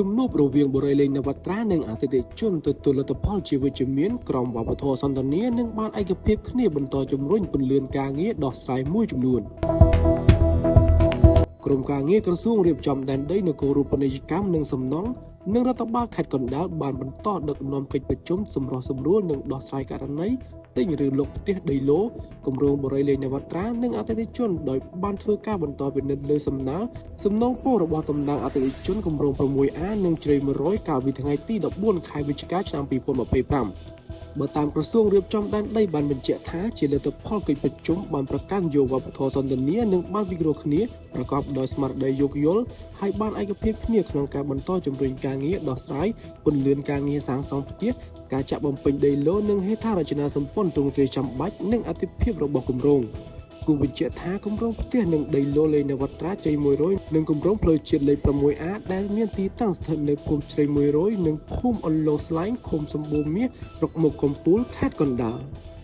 ជំនួបរវាងបុរីលេងនវត្រានិងអតិថិជនទទួលលទ្ធផលជាវិជ្ជមានក្រមវប្បធម៌សន្ទនានិងបានឯកភាពគ្នាបន្តជំរុញពន្លឿនការងារដោះស្រាយមួយចំនួន។ ក្រុមការងារក្រសួងរៀបចំដែនដីនគររូបនីយកម្មនិងសំណង់និងរដ្ឋបាលខេត្តកណ្ដាលបានបន្តដឹកនាំកិច្ចប្រជុំសម្រុះសម្រួលនិងដោះស្រាយករណីទិញឬលុកផ្ទះដីឡូគម្រោងបុរីលេងនវត្រានិងអតិថិជនដោយបានធ្វើការបន្តពិនិត្យលើសំណើសំណងពររបស់តំណាងអតិថិជនគម្រោង 6A និងជ្រៃ100កាលពីថ្ងៃទី14ខែវិច្ឆិកាឆ្នាំ2025។ បើតាមក្រសួងរៀបចំដែនដីបានបញ្ជាក់ថាជាលទ្ធផលកិច្ចប្រជុំបានប្រកាន់យកវប្បធម៌សន្ទនានិងបានពិគ្រោះគ្នាប្រកបដោយស្មារតីយោគយល់ហើយបានឯកភាពគ្នាក្នុងការបន្តជំរុញការងារដោះស្រាយពន្លឿនការងារសាងសង់ផ្ទះការចាក់បំពេញដីឡូនិងហេដ្ឋារចនាសម្ព័ន្ធទ្រង់ទ្រាយចាំបាច់និងអតិភិបរបស់គម្រោង។ គូបញ្ជាក់ថាគម្រោងផ្ទះនិងដីឡូលេងនវត្រាជ័យ100និងគម្រោងផ្លូវជាតិលេខ 6A ដែលមានទីតាំងស្ថិតនៅភូមិជ្រៃ100និងភូមិអន្លង់ស្លែងឃុំសម្បូរមាសស្រុកមុខកំពូលខេត្តកណ្ដាល។